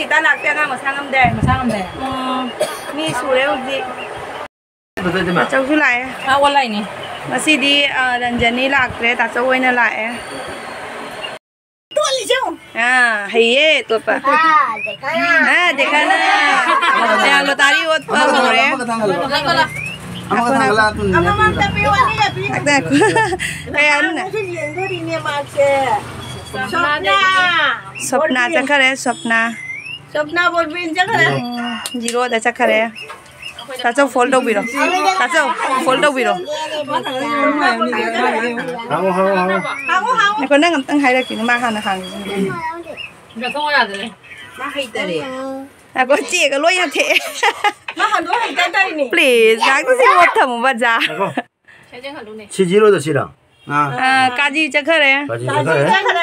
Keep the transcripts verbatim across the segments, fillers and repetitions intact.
ꯍꯦꯛꯇ ꯂꯥꯛꯇꯦ, ꯑꯉꯥꯡ ꯃꯁꯥ ꯉꯝꯗꯦ꯫ ꯃꯁꯥ ꯉꯝꯗꯦ꯫ ꯎꯝ, ꯃꯤ ꯁꯨꯔꯦ ꯍꯧꯖꯤꯛ꯫ ꯇꯥꯆꯧꯁꯨ ꯂꯥꯛꯑꯦ꯫ ꯑꯥ, ꯑꯣꯟꯂꯥꯏꯟꯅꯤ꯫ ꯉꯁꯤꯗꯤ, ꯑ, ꯔꯟꯖꯅꯤ ꯂꯥꯛꯇ꯭ꯔꯦ, ꯇꯥꯆꯧ ꯑꯣꯏꯅ ꯂꯥꯛꯑꯦ꯫ ꯇꯣꯠꯂꯤꯁꯦ ꯌꯦꯡꯉꯨ꯫ ꯑꯥ, ꯍꯩꯌꯦ ꯇꯣꯠꯄ꯫ ꯑꯥ, ꯗꯦꯀꯥꯅ꯫ ꯑꯥ, ꯗꯦꯀꯥꯅ꯫ ꯌꯥ, ꯂꯣꯇꯥꯔꯤ ꯑꯣꯠꯄ ꯍꯧꯔꯦ꯫ ꯑꯃꯈꯛ ꯊꯥꯡꯒꯜꯂꯣ꯫ ꯑꯃꯈꯛ ꯊꯥꯡꯒꯜꯂꯣ, ꯑꯗꯨꯝ ꯑꯃꯃꯝꯇ ꯄꯤꯌꯨ, ꯑꯅꯤꯒ ꯄꯤꯌꯨ꯫ ꯉꯥꯏꯈꯣ, ꯉꯥꯏꯈꯣ꯫ ꯀꯌꯥꯅꯣꯅꯦ? ꯑꯉꯥꯡꯁꯨ ꯌꯦꯡꯗꯣꯔꯤꯅꯦ ꯃꯥꯁꯦ꯫ ꯁ꯭ꯋꯞꯅ꯫ ꯁ꯭ꯋꯞꯅ ꯆꯠꯈꯔꯦ, ꯁ꯭ꯋꯞꯅ꯫ ꯁ꯭ꯋꯞꯅ ꯕꯣꯔꯕꯤꯟ ꯆꯠꯈꯔꯦ꯫ ꯎꯝ, ꯖꯤꯔꯣꯗ ꯆꯠꯈꯔꯦ꯫ ꯇꯥꯆꯧ, ꯐꯣꯜ ꯇꯧꯕꯤꯔꯣ꯫ ꯇꯥꯆꯧ, ꯐꯣꯜ ꯇꯧꯕꯤꯔꯣ꯫ ꯍꯥꯡꯉꯣ, ꯍꯥꯡꯉꯣ, ꯍꯥꯡꯉꯣ꯫ ꯍꯥꯡꯉꯣ, ꯍꯥꯡꯉꯣ꯫ ꯉꯥꯏꯈꯣ, ꯅꯪ ꯑꯝꯇꯪ ꯍꯥꯏꯔꯛꯈꯤꯅꯦ, ꯃꯥ ꯍꯥꯟꯅ ꯍꯥꯡꯉꯤꯁꯤꯅꯦ꯫ ꯃꯥ ꯍꯩꯇꯔꯦ꯫ ꯉꯥꯏꯈꯣ, ꯆꯦꯒ ꯂꯣꯏ ꯍꯥꯊꯦ꯫ ꯃꯥ ꯍꯟꯗꯣꯛ ꯍꯩꯇ ꯇꯧꯔꯤꯅꯦ꯫ Please, ꯉꯥꯏꯍꯥꯛꯇ ꯁꯤ ꯃꯣꯠ ꯊꯝꯃꯨ, ꯕꯖꯥ꯫ ꯉꯥꯏꯈꯣ꯫ ꯁꯤ ꯖꯤꯔꯣꯗ ꯁꯤꯔꯣ? ꯑꯥ꯫ ꯑꯥ, ꯀꯥꯖꯤ ꯆꯠꯈꯔꯦ꯫ ꯀꯥꯖꯤ ꯀꯥꯖꯤ ꯆꯠꯈꯔꯦ? ꯆꯠꯈꯔꯦ꯫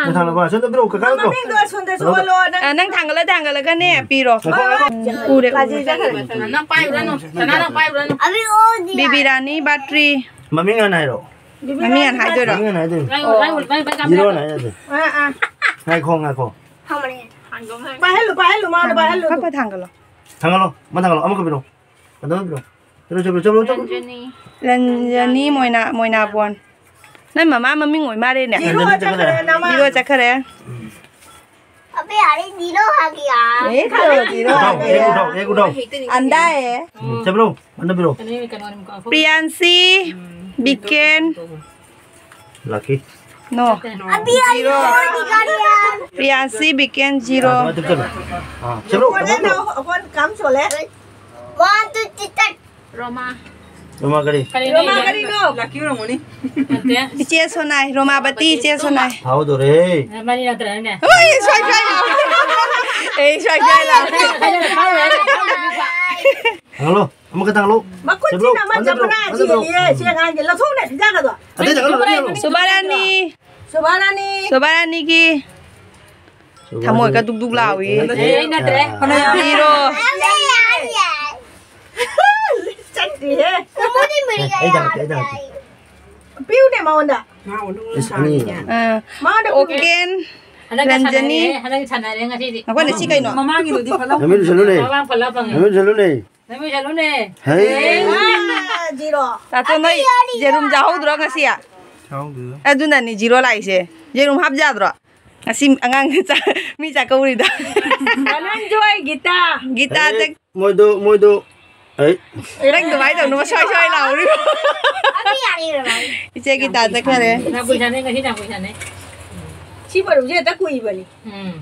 ꯅꯪ ꯊꯥꯡꯒꯠꯂꯣ, ꯁꯣꯝꯗ ꯄꯤꯔꯛꯑꯣ, ꯀꯀꯥꯗ ꯄꯤꯔꯛꯑꯣ꯫ ꯃꯃꯤꯡꯗꯣ ꯑꯁꯣꯝꯗꯁꯨ ꯍꯜꯂꯣ꯫ ꯑꯣꯜꯂꯣ, ꯅꯪ꯫ ꯑ, ꯅꯪ ꯊꯥꯡꯒꯠꯂ ꯊꯥꯡꯒꯠꯂꯒꯅꯦ ꯄꯤꯔꯣ꯫ ꯉꯥꯏꯈꯣ, ꯉꯥꯏꯈꯣ꯫ ꯎꯔꯦ, ꯀꯥꯖꯤ ꯎꯔꯦ꯫ ꯆꯠꯈꯔꯦ꯫ ꯅꯪ ꯄꯥꯏꯔꯨꯔꯅꯨ, ꯁꯅꯥ, ꯅꯪ ꯄꯥꯏꯔꯨꯔꯅꯨ꯫ ꯕꯤꯕꯤꯔꯥꯅꯤ ꯕꯥꯇ꯭ꯔꯤ꯫ ꯃꯃꯤꯡ ꯍꯥꯟꯅ ꯍꯥꯏꯔꯛꯑꯣ꯫ ꯃꯃꯤꯡ ꯍꯥꯟꯅ ꯍꯥꯏꯗꯣꯏꯔꯣ? ꯃꯃꯤꯡ ꯍꯥꯟꯅ ꯍꯥꯏꯗꯣꯏꯅꯤ꯫ ꯑꯣ꯫ ꯖꯤꯔꯣ ꯍꯥꯟꯅ ꯍꯥꯏꯗꯣꯏꯅꯤ꯫ ꯑꯥ, ꯑꯥ꯫ ꯉꯥꯏꯈꯣ, ꯉꯥꯏꯈꯣ꯫ ꯄꯥꯏꯍꯜꯂꯨ, ꯄꯥꯏꯍꯜꯂꯨ, ꯃꯥꯅ ꯄꯥꯏꯍꯜꯂꯨ꯫ ꯐꯠ ꯐꯠ ꯊꯥꯡꯒꯠꯂꯣ꯫ ꯊꯥꯡꯒꯠꯂꯣ, ꯑꯃ ꯊꯥꯡꯒꯠꯂꯣ, ꯑꯃꯈꯛ ꯄꯤꯔꯛꯑꯣ꯫ ꯀꯩꯅꯣ ꯄꯤꯔꯛꯑꯣ꯫ ꯆꯠꯂꯣ, ꯆꯠꯂꯣ, ꯆꯠꯂꯣ, ꯆꯠꯂꯣ, ꯆꯠꯂꯣ꯫ ꯔꯟꯖꯅꯤ꯫ ꯔꯟꯖꯅꯤ ꯃꯣꯏꯅꯥ-, ꯃꯣꯏꯅꯥꯕꯣꯟ꯫ ꯅꯪ ꯃꯃꯥ ꯃꯃꯤꯡ ꯑꯣꯏ ꯃꯥꯜꯂꯦꯅꯦ꯫ ꯖꯤꯔꯣ ꯆꯠꯈ꯭ꯔꯦ, ꯅꯃꯥ꯫ ꯖꯤꯔꯣ ꯆꯠꯈ꯭ꯔꯦ꯫ ꯑꯕꯦ, ꯑꯔꯦ, ꯖꯤꯔꯣ ꯍꯥ ꯒꯌꯥ꯫ ꯑꯦ, ꯀꯣ, ꯖꯤꯔꯣ ꯍꯥ ꯒꯌꯥ꯫ ꯑꯦꯛ ꯎठाओ, ꯑꯦꯛ ꯎठाओ, ꯑꯦꯛ ꯎठाओ꯫ अंधा है। ꯎꯝ, ꯆꯠꯂꯣ, ꯑꯟꯗ ꯄꯤꯔꯛꯑꯣ꯫ ꯄ꯭ꯔꯤꯌꯥꯟꯁꯤ, ꯎꯝ꯫ ꯕꯤꯀꯦꯟ꯫ ꯂꯥꯛꯀꯤ꯫ No꯫ ꯑꯕꯤ, ꯑꯩ ꯖꯤꯔꯣ꯫ ꯖꯤꯔꯣ ꯗꯤꯀꯥꯔꯤꯌꯥꯟ꯫ ꯄ꯭ꯔꯤꯌꯥꯟꯁꯤ ꯕꯤꯀꯦꯟ ꯖꯤꯔꯣ꯫ ꯑꯥ, ꯆꯠꯂꯣ, ꯆꯠꯂꯣ꯫ ꯑꯥ, ꯆꯠꯂꯣ, ꯀꯣꯟꯅ ꯆꯠꯂꯣ꯫ ꯅꯪ ꯑꯩꯈꯣꯏ ꯀꯝ ꯁꯣꯜꯂꯦ꯫ One, two, three, start꯫ ꯔꯣꯃꯥ꯫ ꯔꯣꯃꯥ ꯀꯔꯤ? ꯀꯔꯤꯅꯣ? ꯔꯣꯃꯥ ꯀꯔꯤꯅꯣ? ꯂꯥꯛꯀꯤ ꯑꯣꯏꯔꯝꯒꯅꯤ꯫ ꯅꯠꯇꯦ꯫ ꯏꯆꯦ ꯁꯣꯅꯥꯏ, ꯔꯣꯃꯥꯕꯇꯤ ꯏꯆꯦ ꯁꯣꯅꯥꯏ꯫ ꯐꯥꯍꯧꯗꯣꯔꯦ꯫ ꯃꯥꯅꯤ ꯅꯠꯇ꯭ꯔꯅꯦ? ꯍꯣꯏ, ꯁ꯭ꯋꯥꯏ, ꯁ꯭ꯋꯥꯏ ꯂꯥꯎ꯫ ꯑꯦ, ꯁ꯭ꯋꯥꯏ, ꯁ꯭ꯋꯥꯏ ꯂꯥꯎ꯫ ꯍꯜꯂꯣ꯫ ꯑꯃꯈꯛꯇ ꯍꯜꯂꯣ꯫ ꯃꯈꯨꯠꯁꯤꯅ ꯆꯠꯂꯣ, ꯑꯃ ꯑꯃ ꯆꯠꯂꯣ, ꯆꯠꯄꯅ ꯑꯃ ꯆꯠꯂꯣ꯫ ꯆꯦꯜꯂꯤꯌꯦ, ꯁꯤ ꯑꯉꯥꯡꯁꯦ꯫ ꯂꯧꯊꯣꯛꯎꯅꯦ, ꯍꯤꯟꯖꯥꯡ ꯑꯗꯣ꯫ ꯑꯇꯩ ꯊꯥꯡꯒꯠꯂꯣ, ꯑꯇꯩ ꯊꯥꯡꯒꯠꯂꯣ꯫ ꯁꯨꯕꯥꯔꯥꯅꯤ꯫ ꯁꯨꯕꯥꯔꯥꯅꯤ꯫ ꯁꯨꯕꯥꯔꯥꯅꯤꯒꯤ ꯁꯨꯕꯥꯔꯥꯅꯤ꯫ ꯊꯃꯣꯏꯒ ꯗꯨꯛ ꯗꯨꯛ ꯂꯥꯎꯏ꯫ ꯑꯦ, ꯑꯩ ꯅꯠꯇ꯭ꯔꯦ꯫ ꯑꯥ꯫ ꯖꯤꯔꯣ꯫ ꯆꯠꯇꯦꯍꯦ꯫ ꯑꯩ ꯊꯥꯡꯒꯠꯀꯦ, ꯑꯩ ꯊꯥꯡꯒꯠꯀꯦ꯫ ꯄꯤꯌꯨꯅꯦ ꯃꯉꯣꯟꯗ꯫ ꯏꯁ, ꯑꯅꯤ꯫ ꯑꯥ꯫ ꯃꯉꯣꯟꯗ ꯄꯤꯌꯨꯅꯦ꯫ ꯑꯣꯀꯦꯟ꯫ ꯍꯟꯗꯛ ꯔꯟꯖꯅꯤ꯫ ꯁꯥꯟꯅꯔꯦ, ꯍꯟꯗꯛ ꯁꯥꯟꯅꯔꯦ ꯉꯁꯤꯗꯤ꯫ ꯉꯥꯏꯈꯣꯅꯦ, ꯁꯤ ꯀꯩꯅꯣ? ꯃꯃꯥꯡꯒꯤꯗꯨꯗꯤ ꯐꯠꯂꯝ-, ꯅꯃꯤꯠ ꯎꯏꯁꯜꯂꯨꯅꯦ꯫ ꯃꯃꯥꯡ ꯐꯠꯂꯝ ꯐꯪꯉꯦ꯫ ꯅꯃꯤꯠ ꯎꯏꯁꯜꯂꯨꯅꯦ꯫ ꯅꯃꯤꯠ ꯎꯏꯁꯜꯂꯨꯅꯦ꯫ ꯍꯩ꯫ ꯑꯥ, ꯖꯤꯔꯣ꯫ ꯇꯥꯇꯣ, ꯅꯣꯏ ꯌꯦꯔꯨꯝ ꯆꯥꯍꯧꯗ꯭ꯔꯣ ꯉꯁꯤ? ꯆꯥꯍꯧꯗꯦꯗ꯫ ꯑꯗꯨꯅꯅꯤ ꯖꯤꯔꯣ ꯂꯥꯛꯏꯁꯦ꯫ ꯌꯦꯔꯨꯝ ꯍꯥꯞ ꯌꯥꯗ꯭ꯔꯣ? ꯉꯁꯤ ꯑꯉꯥꯡꯁꯦ ꯆꯥ-, ꯃꯤ ꯆꯥꯛꯀꯧꯔꯤꯗ꯫ ꯙꯅꯟꯖꯣꯏ, ꯒꯤꯇꯥ꯫ ꯒꯤꯇꯥ, ꯍꯦ, ꯆꯠ-, ꯃꯣꯏꯗꯣ, ꯃꯣꯏꯗꯣ, ꯑꯩ꯫ ꯅꯪ ꯑꯗꯨꯃꯥꯏꯅ ꯇꯧꯅꯨ, ꯁ꯭ꯋꯥꯏ ꯁ꯭ꯋꯥꯏ ꯂꯥꯎꯔꯤꯕ꯫ ꯏꯆꯦ ꯒꯤꯇꯥ ꯆꯠꯈ꯭ꯔꯦ꯫ ꯅꯥꯀꯨꯏ ꯁꯥꯟꯅꯩ, ꯉꯁꯤ ꯅꯥꯀꯨꯏ ꯁꯥꯟꯅꯩ꯫ ꯁꯤ ꯃꯔꯨꯞꯁꯦ ꯍꯦꯛꯇ ꯀꯨꯏꯕꯅꯤ꯫ ꯎꯝ꯫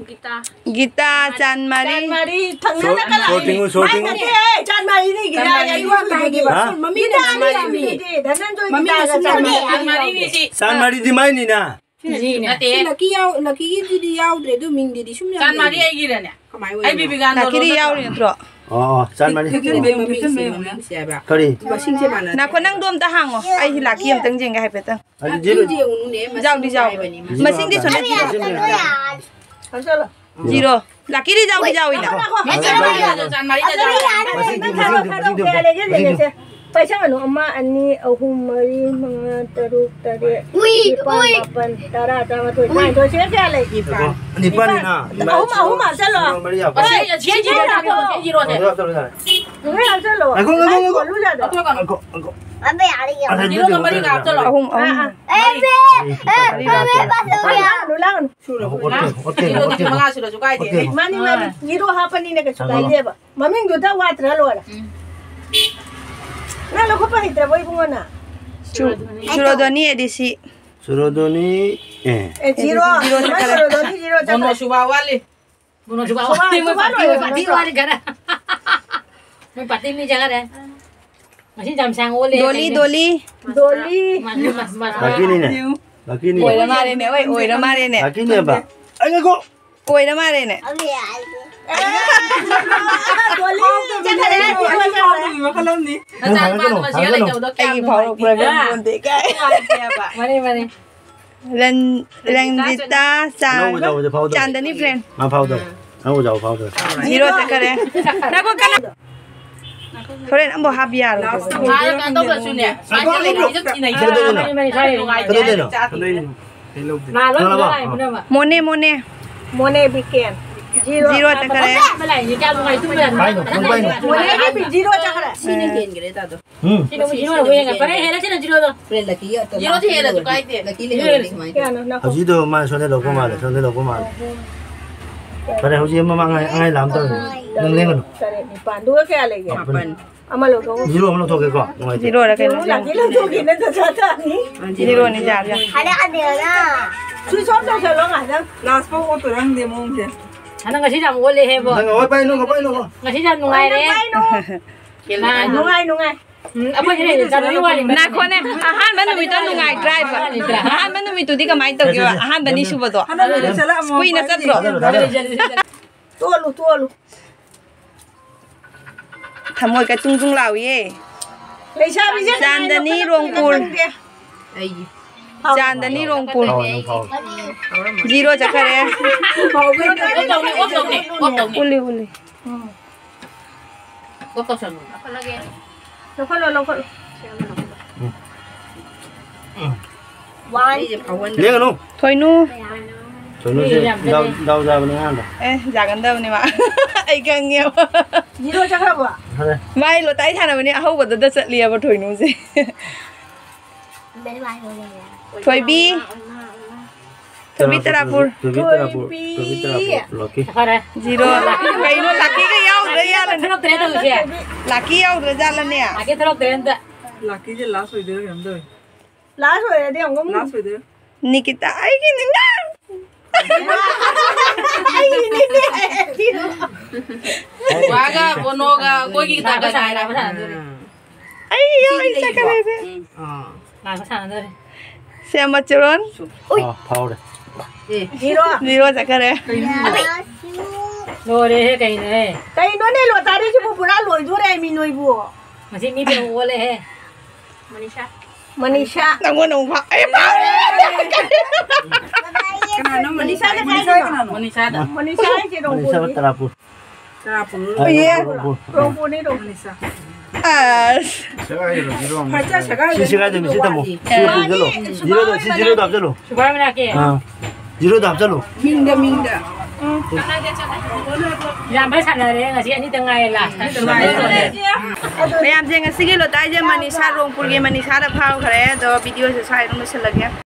ꯒꯤꯇꯥ꯫ ꯒꯤꯇꯥ, ꯆꯥꯟꯃꯥꯔꯤ꯫ ꯆꯥꯟꯃꯥꯔꯤ, ꯊꯪꯅꯅ ꯁꯣ-, ꯀꯅꯥ? ꯁꯣ ꯇꯤꯡꯉꯨ, ꯁꯣ ꯇꯤꯡꯉꯨ꯫ ꯃꯥꯏ ꯅꯠꯇꯦ, ꯆꯥꯟꯃꯥꯔꯤꯅꯤ, ꯒꯤꯇꯥ ꯆꯥꯟꯃꯥꯔꯤ꯫ ꯌꯥꯏ, ꯏꯃꯥ ꯇꯥꯏꯒꯦꯕ꯫ ꯍꯥ? ꯃꯃꯤꯡ ꯒꯤꯇꯥ ꯆꯥꯟꯃꯥꯔꯤ꯫ ꯃꯤꯗꯤ ꯙꯅꯟꯖꯣꯏ ꯃꯃꯤꯡ ꯒꯤꯇꯥꯒ ꯑꯁꯨꯝ ꯌꯥꯝ ꯆꯥꯟꯃꯥꯔꯤ꯫ ꯆꯥꯟꯃꯥꯔꯤꯅꯤ ꯁꯤ꯫ ꯆꯥꯟꯃꯥꯔꯤꯗꯤ ꯃꯥꯏꯅꯤꯅ꯫ ꯁꯤꯅ ꯁꯤꯅꯦ꯫ ꯅꯠꯇꯦ꯫ ꯁꯤ ꯂꯛꯀꯤ ꯌꯥꯎ-, ꯂꯛꯀꯤꯒꯤꯗꯨꯗꯤ ꯌꯥꯎꯗ꯭ꯔꯦ, ꯑꯗꯨ ꯃꯤꯡꯗꯨꯗꯤ ꯁꯨꯝ ꯌꯥꯎꯗ꯭ꯔꯦ꯫ ꯆꯥꯟꯃꯥꯔꯤ ꯑꯩꯒꯤꯔꯅꯦ? ꯀꯃꯥꯏ ꯑꯣꯏꯔꯤꯅꯣ? ꯑꯩ ꯕꯤꯕꯤꯒꯥꯟꯗꯣ ꯂꯛꯀꯤꯗꯤ ꯅꯠꯇ꯭ꯔꯣ? ꯌꯥꯎꯔꯤ ꯅꯠꯇ꯭ꯔꯣ? ꯑꯣ, ꯑꯣ, ꯆꯥꯟꯃꯥꯔꯤ꯫ ꯊꯤꯖꯤꯟꯕꯩ ꯃꯃꯤꯡꯁꯦ, ꯃꯃꯤꯡꯁꯦ ꯍꯥꯏꯕ꯫ ꯀꯔꯤ? ꯃꯁꯤꯡꯁꯦ ꯃꯥꯟꯅꯗꯦ꯫ ꯅꯥꯈꯣ, ꯅꯪꯗꯣ ꯑꯝꯇ ꯍꯥꯡꯉꯣ꯫ ꯑꯩ ꯂꯛꯀꯤ ꯑꯝꯇꯪ ꯌꯦꯡꯒꯦ ꯍꯥꯏꯐꯦꯠꯇꯪ꯫ ꯑꯗꯨ ꯖꯤꯔꯣ꯫ ꯌꯥꯎꯗꯤ ꯌꯥꯎꯏ꯫ ꯍꯥꯏꯕꯅꯤ, ꯃꯁꯤꯡ ꯃꯁꯤꯡꯗꯤ ꯍꯥꯏꯕꯅꯤ꯫ ꯁꯣꯟꯅ ꯖꯤꯔꯣ꯫ ꯖꯤꯔꯣ꯫ ꯂꯛꯀꯤꯗꯤ ꯌꯥꯎꯗꯤ ꯌꯥꯎꯏꯅ꯫ ꯃꯁꯤꯡꯗꯤ, ꯃꯁꯤꯡꯗꯤ, ꯃꯁꯤꯡꯗꯤ, ꯃꯁꯤꯡꯗꯤ꯫ ꯄꯩꯁꯥ ꯃꯥꯅꯣ? ꯑꯃ, ꯑꯅꯤ, ꯑꯍꯨꯝ, ꯃꯔꯤ, ꯃꯉꯥ, ꯇꯔꯨꯛ, ꯇꯔꯦꯠ, ꯎꯏ, ꯅꯤꯄꯥꯜ, ꯎꯏ꯫ ꯃꯥꯄꯜ, ꯇꯔꯥ, ꯇꯔꯥꯃꯥꯊꯣꯏ, ꯎꯏ꯫ ꯇꯔꯥꯅꯤꯊꯣꯏ, ꯁꯤꯗ ꯀꯌꯥ ꯂꯩ? ꯅꯤꯄꯥꯜ꯫ ꯅꯤꯄꯥꯜꯅꯤꯅ꯫ ꯑꯍꯨꯝ, ꯑꯍꯨꯝ ꯍꯥꯞꯆꯜꯂꯣ꯫ ꯃꯔꯤ ꯍꯥꯞꯄꯣ꯫ ꯑꯁꯤ, ꯁꯤ ꯖꯤꯔꯣ ꯍꯥꯞꯄꯣ꯫ ꯁꯤ ꯖꯤꯔꯣꯁꯦ꯫ ꯑꯗꯨ ꯍꯥꯞꯆꯜꯂꯣ ꯌꯥꯔꯦ꯫ ꯂꯣꯏ ꯍꯥꯞꯆꯜꯂꯣ꯫ ꯉꯥꯏꯈꯣ, ꯉꯥꯏꯈꯣ, ꯉꯥꯏꯈꯣ꯫ ꯂꯨꯖꯗꯣ꯫ ꯉꯥꯏꯈꯣ, ꯉꯥꯏꯈꯣ꯫ ꯑꯁ, ꯖꯤꯔꯣꯒ ꯃꯔꯤꯒ ꯍꯥꯞꯆꯜꯂꯣ꯫ ꯑꯍꯨꯝ, ꯑꯍꯨꯝ꯫ ꯑꯥ, ꯑꯥ꯫ ꯃꯔꯤ꯫ ꯂꯥꯡꯒꯅꯨ, ꯂꯥꯡꯒꯅꯨ꯫ ꯁꯨꯔꯕꯣ? ꯑꯣꯠꯀꯦ, ꯑꯣꯠꯀꯦ, ꯖꯤꯔꯣꯗꯨꯗꯤ ꯑꯣꯠꯀꯦ꯫ ꯃꯉꯥ ꯁꯨꯔꯁꯨ ꯀꯥꯏꯗꯦ꯫ ꯑꯣꯠꯀꯦ꯫ ꯃꯥꯅꯤ, ꯃꯥꯅꯤ꯫ ꯖꯤꯔꯣ ꯍꯥꯞꯄꯅꯤꯅ ꯀꯩꯁꯨ ꯀꯥꯏꯗꯦꯕ꯫ ꯃꯃꯤꯡꯗꯨꯗ ꯋꯥꯠꯇ꯭ꯔꯥ ꯂꯣꯏꯔꯦ꯫ ꯎꯝ꯫ ꯅꯪ ꯂꯧꯈꯠꯄ ꯍꯩꯇ꯭ꯔꯕꯣ ꯏꯕꯨꯡꯉꯣ ꯅꯪ? ꯁꯨꯔꯣꯗꯣꯅꯤ꯫ ꯁꯨꯔꯣꯗꯣꯅꯤ ꯑꯦ ꯗꯤ ꯁꯤ꯫ ꯁꯨꯔꯣꯗꯣꯅꯤ, ꯑꯦ꯫ ꯑꯦ, ꯖꯤꯔꯣ꯫ ꯖꯤꯔꯣ ꯆꯠꯈ꯭ꯔꯦ꯫ ꯁꯨꯔꯣꯗꯣꯅꯤ ꯖꯤꯔꯣ ꯆꯠꯈ꯭ꯔꯦ꯫ ꯕꯣꯅꯣ ꯁꯨꯕꯥ ꯋꯥꯠꯂꯤ꯫ ꯕꯣꯅꯣ ꯁꯨꯕꯥ ꯁꯨꯕꯥ ꯋꯥꯠꯂꯤ꯫ ꯁꯨꯕꯥ ꯃꯣꯏ ꯄꯥꯔꯇꯤ, ꯂꯣꯏꯔꯦ꯫ ꯃꯣꯏ ꯄꯥꯔꯇꯤ ꯋꯥꯠꯂꯤ ꯈꯔ꯫ ꯃꯣꯏ ꯄꯥꯔꯇꯤ ꯃꯤ ꯆꯠꯈ꯭ꯔꯦ꯫ ꯉꯁꯤ ꯌꯥꯝ ꯁꯥꯡ ꯑꯣꯜꯂꯦ ꯗꯣꯂꯤ, ꯀꯩꯅꯣ꯫ ꯗꯣꯂꯤ꯫ ꯗꯣꯂꯤ꯫ ꯃꯥ, ꯃꯥ, ꯃꯥ, ꯃꯥ꯫ ꯂꯛꯀꯤꯅꯤꯅꯦ꯫ ꯂꯛꯀꯤꯅꯤ꯫ ꯑꯣꯏꯔ ꯃꯥꯜꯂꯦꯅꯦ, ꯍꯣꯏ, ꯑꯣꯏꯔ ꯃꯥꯜꯂꯦꯅꯦ꯫ ꯂꯛꯀꯤꯅꯦꯕ꯫ ꯑꯩ ꯉꯥꯏꯈꯣ꯫ ꯑꯣꯏꯔ ꯃꯥꯜꯂꯦꯅꯦ꯫ ꯗꯣꯂꯤ ꯆꯠꯈ꯭ꯔꯦ꯫ ꯃꯈꯜ ꯑꯃꯅꯤ꯫ ꯅꯆꯥ ꯅꯨꯄꯥꯗꯣ ꯃꯁꯤꯒ ꯂꯩꯇꯕꯗꯣ ꯀꯌꯥꯝ ꯑꯩꯒꯤ ꯐꯥꯎꯔꯛꯄ꯭ꯔꯥ ꯅꯨꯡꯉꯥꯏꯇꯦ꯫ ꯈꯪꯄꯣꯟꯇꯦ ꯀꯥꯏ꯫ ꯅꯨꯡꯉꯥꯏꯇꯦ ꯍꯥꯏꯕ꯫ ꯃꯥꯅꯦ, ꯃꯥꯅꯦ꯫ ꯔꯟ-, ꯔꯟꯖꯤꯇꯥ, ꯆꯥꯟ-, ꯑꯅꯧꯕ ꯌꯥꯎꯕꯁꯦ ꯐꯥꯎꯗꯕ꯫ ꯆꯥꯟꯗꯅꯤ ꯐ꯭ꯔꯦꯟ꯫ ꯃꯥ ꯐꯥꯎꯗꯕ꯫ ꯎꯝ꯫ ꯑꯅꯧꯕ ꯌꯥꯎꯕ ꯐꯥꯎꯗꯕ꯫ ꯖꯤꯔꯣ ꯆꯠꯈꯔꯦ꯫ ꯅꯈꯣꯏ ꯀꯅꯥ? ꯍꯣꯔꯦꯟ ꯑꯃꯨꯛ ꯍꯥꯞ ꯌꯥꯔꯣꯏ꯫ ꯂꯥꯁꯇ ꯍꯥꯏꯔꯒ ꯑꯣꯏꯗꯣꯏꯔꯥ ꯑꯇꯣꯞꯄꯁꯨꯅꯦ꯫ ꯈꯪꯗꯦ꯫ ꯁꯨꯃꯥꯏꯅ ꯂꯩꯔꯤꯁꯦ ꯇꯤꯟꯅꯩꯁꯦ꯫ ꯀꯩꯗꯧꯗꯣꯏꯅꯣ? ꯃꯥꯅꯤ, ꯃꯥꯅꯤ, ꯁ꯭ꯋꯥꯏꯗ ꯅꯨꯡꯉꯥꯏꯇꯦ꯫ ꯀꯩꯗꯧꯗꯣꯏꯅꯣ? ꯆꯥꯗꯦ꯫ ꯀꯩꯗꯧꯗꯣꯏꯅꯣ? ꯃꯥ ꯂꯣꯏ ꯈꯪꯉꯕꯣ? ꯄꯨꯅꯃꯛ꯫ ꯃꯣꯅꯦ, ꯃꯣꯅꯦ꯫ ꯃꯣꯅꯦ ꯕꯤꯀꯦꯟ꯫ ꯖꯤꯔꯣ꯫ ꯖꯤꯔꯣ ꯆꯠꯈꯔꯦ꯫ ꯄꯥꯏꯅꯣ, ꯅꯪ ꯄꯥꯏꯅꯣ꯫ ꯃꯣꯅꯦ ꯕꯤꯀꯦꯟ ꯖꯤꯔꯣ ꯆꯠꯈꯔꯦ꯫ ꯁꯤꯅ ꯍꯦꯟꯈ꯭ꯔꯦ ꯇꯥꯗꯣ꯫ ꯎꯝ꯫ ꯁꯤꯅ ꯑꯃꯨꯛ ꯖꯤꯔꯣ ꯑꯣꯏꯅ ꯍꯦꯟꯒꯠꯈ꯭ꯔꯦ꯫ ꯍꯦꯜꯂ ꯁꯤꯅ ꯖꯤꯔꯣꯗꯣ꯫ ꯍꯣꯔꯦꯟ ꯂꯛꯀꯤ ꯖꯤꯔꯣꯗꯤ ꯍꯦꯜꯂꯁꯨ ꯀꯥꯏꯗꯦ꯫ ꯂꯛꯀꯤ ꯂꯩꯍꯧꯔꯗꯤ ꯀꯃꯥꯏꯅ ꯇꯧꯅꯤ? ꯀꯌꯥꯅꯣ? ꯅꯈꯣ꯫ ꯍꯧꯖꯤꯛꯗꯣ ꯃꯥ ꯁꯣꯝꯗ ꯂꯧꯕ ꯃꯥꯜꯂꯦ, ꯁꯣꯝꯗ ꯂꯧꯕ ꯃꯥꯜꯂꯦ꯫ ꯐꯔꯦ, ꯍꯧꯖꯤꯛ ꯑꯃ ꯃꯥ ꯑꯉꯥꯏ, ꯑꯉꯥꯏ ꯂꯥꯝ ꯇꯧꯔꯦ꯫ ꯅꯪ ꯂꯦꯡꯒꯅꯨ꯫ ꯇꯔꯦꯠ, ꯅꯤꯄꯥꯟ꯫ ꯑꯗꯨꯒ ꯀꯌꯥ ꯂꯩꯒꯦ? ꯃꯥꯄꯟ꯫ ꯑꯃ ꯂꯧꯊꯣꯛꯑꯣ꯫ ꯖꯤꯔꯣ ꯑꯃ ꯂꯧꯊꯣꯛꯀꯦꯀꯣ, ꯅꯨꯡꯉꯥꯏꯇꯦ꯫ ꯖꯤꯔꯣꯔ ꯀꯩꯅꯣ? ꯖꯤꯔꯣ ꯂꯥꯛꯀꯤ ꯂꯧꯊꯣꯛꯈꯤꯅ ꯗꯁꯥ ꯇꯥꯅꯤ꯫ ꯖꯤꯔꯣꯅꯤ, ꯌꯥꯔꯦ, ꯌꯥꯔꯦ꯫ ꯁ꯭ꯋꯤꯆ ꯑꯣꯐ ꯇꯧꯁꯜꯂꯣ ꯉꯥꯏꯍꯥꯛꯇꯪ꯫ ꯂꯥꯁ ꯐꯥꯎ ꯑꯣꯠꯇꯣꯏꯔ ꯈꯪꯗꯦ ꯃꯑꯣꯡꯁꯦ꯫ ꯍꯟꯗꯛ ꯉꯁꯤꯗꯤ ꯌꯥꯝ ꯑꯣꯜꯂꯦꯍꯦꯕꯣ꯫ ꯅꯪ ꯍꯣꯏ ꯄꯥꯏꯅꯨ, ꯄꯥꯏꯅꯨ꯫ ꯉꯁꯤꯗꯤ ꯌꯥꯝ ꯅꯨꯡꯉꯥꯏꯔꯦ꯫ ꯄꯥꯏꯅꯨ꯫ ꯅꯨꯡꯉꯥꯏ, ꯅꯨꯡꯉꯥꯏ꯫ ꯎꯝ, ꯑꯩꯈꯣꯏ ꯍꯦꯟꯅ ꯆꯠꯅꯕꯒꯤ ꯋꯥꯔꯤꯅꯤ꯫ ꯉꯥꯏꯈꯣꯅꯦ, ꯑꯍꯥꯟꯕ ꯅꯨꯃꯤꯠꯇꯣ ꯅꯨꯡꯉꯥꯏꯇ꯭ꯔꯥ ꯍꯥꯏꯕ? ꯑꯍꯥꯟꯕ ꯅꯨꯃꯤꯠꯇꯨꯗꯤ ꯀꯃꯥꯏꯅ ꯇꯧꯒꯦꯕ? ꯑꯍꯥꯟꯕ ꯑꯅꯤꯁꯨꯕꯗꯣ? ꯍꯟꯗꯛ ꯅꯨꯃꯤꯠ ꯆꯠꯂꯛꯑꯝꯃꯣ, ꯀꯨꯏꯅ ꯄꯥꯏꯁꯦ꯫ ꯆꯠꯇ꯭ꯔꯣ? ꯇꯣꯛꯍꯜꯂꯨ, ꯇꯣꯛꯍꯜꯂꯨ꯫ ꯊꯃꯣꯏꯒ ꯆꯨꯡ ꯆꯨꯡ ꯂꯥꯎꯏꯌꯦ꯫ ꯂꯩꯁꯥꯕꯤꯁꯦ ꯆꯥꯟꯗꯅꯤ ꯀꯅꯥꯅꯣ ꯔꯣꯡꯄꯨꯔ꯫ ꯈꯪꯗꯦ꯫ ꯑꯩꯒꯤ꯫ ꯆꯥꯟꯗꯅꯤ ꯔꯣꯡꯄꯨꯔ꯫ ꯐꯥꯎ, ꯅꯪ ꯐꯥꯎ꯫ ꯖꯤꯔꯣ ꯆꯠꯈꯔꯦ꯫ ꯑꯣꯞ ꯇꯧꯅꯤ, ꯑꯣꯞ ꯇꯧꯅꯤ, ꯑꯣꯞ ꯇꯧꯅꯤ꯫ ꯎꯂꯤ, ꯎꯂꯤ꯫ ꯑꯣꯞ ꯇꯧꯁꯜꯂꯨ꯫ ꯂꯧꯈꯠꯂꯣ, ꯂꯧꯈꯠꯂꯣ꯫ ꯎꯝ꯫ ꯎꯝ꯫ ꯋꯥꯟ꯫ ꯂꯦꯡꯒꯅꯨ꯫ ꯊꯣꯏꯅꯨ꯫ ꯊꯣꯏꯅꯨꯁꯦ ꯗꯥꯎ, ꯗꯥꯎ ꯌꯥꯕꯅꯤ ꯑꯉꯥꯡꯗꯣ꯫ ꯑꯦ, ꯌꯥꯒꯟꯗꯕꯅꯦ ꯃꯥ꯫ ꯑꯩ ꯈꯪꯉꯦꯕ꯫ ꯖꯤꯔꯣ ꯆꯠꯈ꯭ꯔꯕꯣ? ꯐꯔꯦ꯫ ꯃꯥꯏ ꯂꯣꯇꯥꯏ ꯁꯥꯟꯅꯕꯅꯦ ꯑꯍꯧꯕꯗꯨꯗ ꯆꯠꯂꯤꯑꯕ ꯊꯣꯏꯅꯨꯁꯦ꯫ ꯊꯣꯏꯕꯤ꯫ ꯊꯣꯏꯕꯤ ꯇꯔꯥꯄꯨꯔ꯫ ꯊꯣꯏꯕꯤ ꯇꯔꯥꯄꯨꯔ꯫ ꯊꯣꯏꯕꯤ ꯇꯔꯥꯄꯨꯔ꯫ ꯂꯣꯀꯤ꯫ ꯐꯔꯦ꯫ ꯖꯤꯔꯣ꯫ ꯀꯩꯅꯣ ꯂꯥꯀꯤꯒ ꯌꯥꯎꯗ꯭ꯔ ꯌꯥꯔꯅꯤ꯫ ꯊꯣꯛꯂꯛꯇ꯭ꯔꯦ ꯇꯧꯔꯤꯁꯦ꯫ ꯂꯥꯀꯤ ꯌꯥꯎꯗ꯭ꯔ ꯖꯥꯠꯂꯅꯦ? ꯂꯥꯀꯤ ꯊꯣꯛꯂꯛꯇ꯭ꯔꯦ ꯑꯝꯇ꯫ ꯂꯥꯀꯤꯁꯦ ꯂꯥꯁ ꯑꯣꯏꯗꯣꯏꯔꯥ ꯀꯩꯅꯣꯝ ꯇꯧꯋꯦ꯫ ꯂꯥꯁ ꯑꯣꯏꯔꯗꯤ ꯑꯃꯨꯛ ꯂꯥꯁ ꯑꯣꯏꯗꯣꯏꯔꯥ? ꯅꯤꯀꯤꯇꯥ ꯑꯩꯒꯤꯅꯤꯅ꯫ ꯑꯩꯒꯤꯅꯤꯅꯦ꯫ ꯋꯥꯒ ꯕꯣꯅꯣꯒ ꯑꯩꯈꯣꯏꯒꯤ ꯈꯤꯇꯪ ꯉꯥꯏꯔꯦ꯫ ꯑꯩ ꯌꯥꯎ, ꯑꯩ ꯆꯠꯈ꯭ꯔꯦ꯫ ꯑꯥ꯫ ꯂꯥꯛꯄ ꯁꯥꯟꯅꯗꯣꯔꯦ꯫ ꯁꯦꯝꯕ ꯆꯨꯔꯣꯟ꯫ ꯎꯏ꯫ ꯑꯥ, ꯐꯥꯎꯔꯦ꯫ ꯑꯦ꯫ ꯖꯤꯔꯣ꯫ ꯖꯤꯔꯣ ꯆꯠꯈꯔꯦ꯫ ꯂꯣꯏꯔꯦꯍꯦ, ꯀꯩꯅꯣꯍꯦ? ꯀꯩꯅꯣꯅꯦ, ꯂꯣꯇꯥꯔꯤꯁꯤꯕꯨ ꯄꯨꯔꯥ ꯂꯣꯏꯗꯣꯔꯦ ꯃꯤ ꯅꯣꯏꯕꯨ꯫ ꯃꯁꯤ ꯃꯤ ꯄꯤꯔꯛꯑꯣ ꯑꯣꯜꯂꯦꯍꯦ꯫ ꯃꯅꯤꯁꯥ꯫ ꯃꯅꯤꯁꯥ꯫ ꯅꯪꯉꯣꯟꯗ ꯑꯃꯨꯛ ꯐꯥ-, ꯑꯩ ꯐꯥꯎꯔꯦ! ꯀꯅꯥꯅꯣ ꯃꯅꯤꯁꯥ? ꯃꯅꯤꯁꯥ ꯀꯅꯥꯅꯣ? ꯃꯅꯤꯁꯥꯗ꯫ ꯃꯅꯤꯁꯥ꯫ ꯃꯅꯤꯁꯥ ꯍꯥꯏꯁꯦ ꯃꯅꯤꯁꯥ ꯔꯣꯡꯄꯨꯔꯒꯤ꯫ ꯇꯔꯥꯄꯨꯔ꯫ ꯇꯔꯥꯄꯨꯔ꯫ ꯑꯣꯏꯌꯦ꯫ ꯔꯣꯡꯄꯨꯔ꯫ ꯔꯣꯡꯄꯨꯔꯅꯤ, ꯔꯣꯡꯄꯨꯔ꯫ ꯃꯅꯤꯁꯥ꯫ ꯑꯁ꯫ ꯁꯦꯒꯥꯏꯔꯣ, ꯖꯤꯔꯣ ꯑꯃ ꯐꯖ ꯁꯦꯒꯥꯏꯔꯣ꯫ ꯁꯦꯒꯥꯏꯔꯣ꯫ ꯁꯤ ꯁꯦꯒꯥꯏꯗꯣ ꯃꯤꯁꯤ ꯊꯝꯃꯣ꯫ ꯁꯤ ꯄꯨꯟꯁꯤꯜꯂꯣ꯫ ꯖꯤꯔꯣꯗꯣ, ꯁꯤ ꯖꯤꯔꯣꯗꯣ ꯍꯥꯞꯆꯜꯂꯣ꯫ ꯁꯨꯒꯥꯏ ꯃꯅꯥꯛꯀꯤ꯫ ꯑꯥ꯫ ꯖꯤꯔꯣꯗꯣ ꯍꯥꯞꯆꯜꯂꯣ꯫ ꯃꯤꯡꯗ, ꯃꯤꯡꯗ꯫ ꯌꯥꯝꯕ ꯁꯥꯟꯅꯔꯦ ꯉꯁꯤ, ꯑꯅꯤꯇ ꯉꯥꯏꯔꯦ ꯂꯥꯁꯇ꯫ ꯃꯌꯥꯝꯁꯦ ꯉꯁꯤꯒꯤ ꯂꯣꯇꯥꯏꯁꯦ ꯃꯅꯤꯁꯥ, ꯔꯣꯡꯄꯨꯔꯒꯤ ꯃꯅꯤꯁꯥꯗ ꯐꯥꯎꯈ꯭ꯔꯦ꯫ ꯑꯗꯣ ꯚꯤꯗꯤꯑꯣꯁꯦ ꯁ꯭ꯋꯥꯏꯗ ꯑꯗꯨꯝ ꯂꯣꯏꯁꯤꯜꯂꯒꯦ꯫